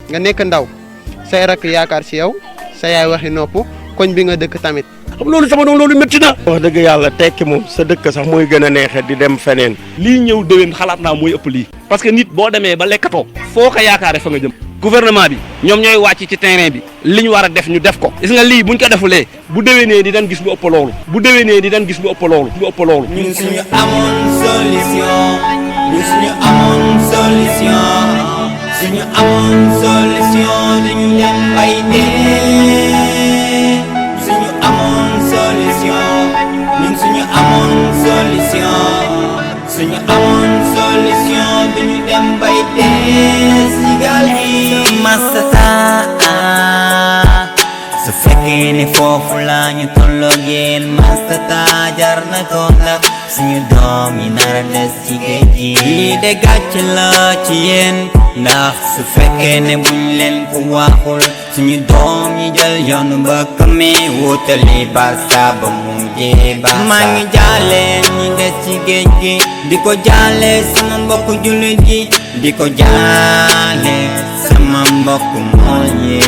nga nekk ndaw say rak yaakaar ci yow sa yaay waxi nopp koñ bi nga dëkk tamit. xam loolu sama doom loolu métti na. wax dëgg yàlla tekki moom sa dëkk sax mooy gën a neexee di dem feneen. lii ñëw déwén xalaat naa mooy ëpp lii. parce que nit boo demee ba lekkatoo foo ko yaakaare fa nga jëm. gouvernement bi ñoom ñooy wàcc ci terrain bi li ñu war a def ñu def ko. gis nga lii buñ ko defulee bu déwénee di dañ gis lu ëpp loolu. bu déwénee di dañ gis lu ëpp loolu. lu ëpp loolu. ñun suñu amoon solution. ñun suñu amoon solution. suñu amoon solution dañu dem bay dee. suñu amoon solution. ñun suñu amoon solution. suñu amoon solution dañu dem bay dee si gaal gi. Masata su fekkee ne foofu la ñu tolloo yéen Masata jar na ko ndax suñu doom yi nara des ci géej gi. lii de gàcce la ci yéen ndax su fekkee ne buñ leen ko waxul suñu doom yi jël yoonu mbëkk mi wutali Barça ba mu jee Barça. maa ngi jaale ñi des ci géej gi di ko jaale sama mbokk jullit gi di ko jaale sama mbokk mool yi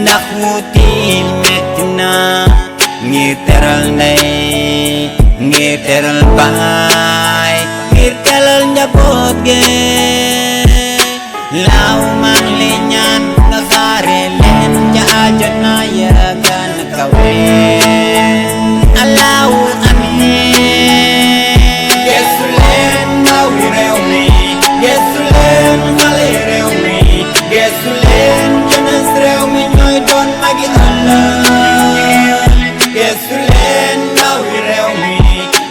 ndax wuti metti na ngir teral ndey ngir teral baay ngir teral njaboot ge laaw maa ngi lay ñaan nga xaare leen ca àjjana ya gën a kawe allahu amiin. Gestu leen ndawi réew mi gestu leen xale réew mi gestu leen jeunesse réew mi ñooy doon magi ëllëg. gestu leen ndawi réew mi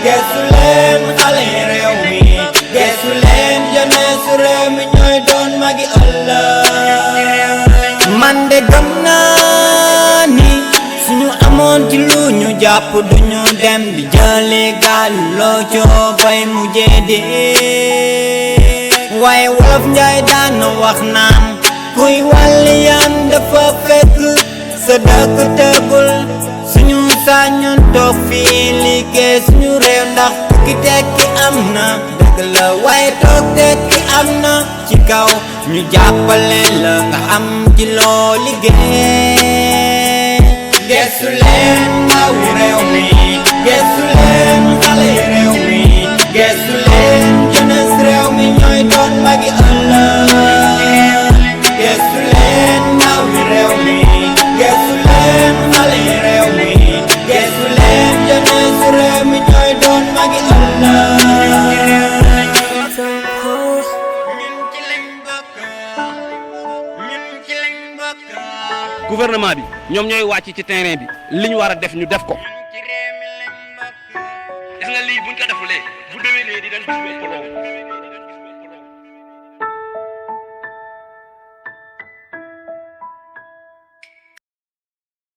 gestu leen xale réew mi gestu leen jeunesse réew mi ñooy doon magi ëllëg. man de gëm naa ni suñu amoon ci lu ñu jàpp duñu dem di jëli gaal loo coo bay mujjee dee. waaye wolof njaay daan na wax naan kuy wàlliyaan dafa fekk sa dëkk tëggul. suñu sañoon toog fii liggéey suñu réew ndax tukki tekki am na dëgg la waaye toog tekki am na ci kaw ñu jàppale la nga am ci loo liggéey. gestu leen ndawi réew mi gestu leen xale réew mi gestu leen jeunesse réew mi ñooy doon magi ëllëg. gestu leen ndawi réew mi gestu leen xale réew mi gestu leen jeunesse réew mi ñooy doon magi ëllëg. gouvernement bi ñoom ñooy wàcc ci terrain bi li ñu war a def ñu def ko. gis nga lii buñ ko defulee bu déwénee di dañ gis lu ëpp loolu.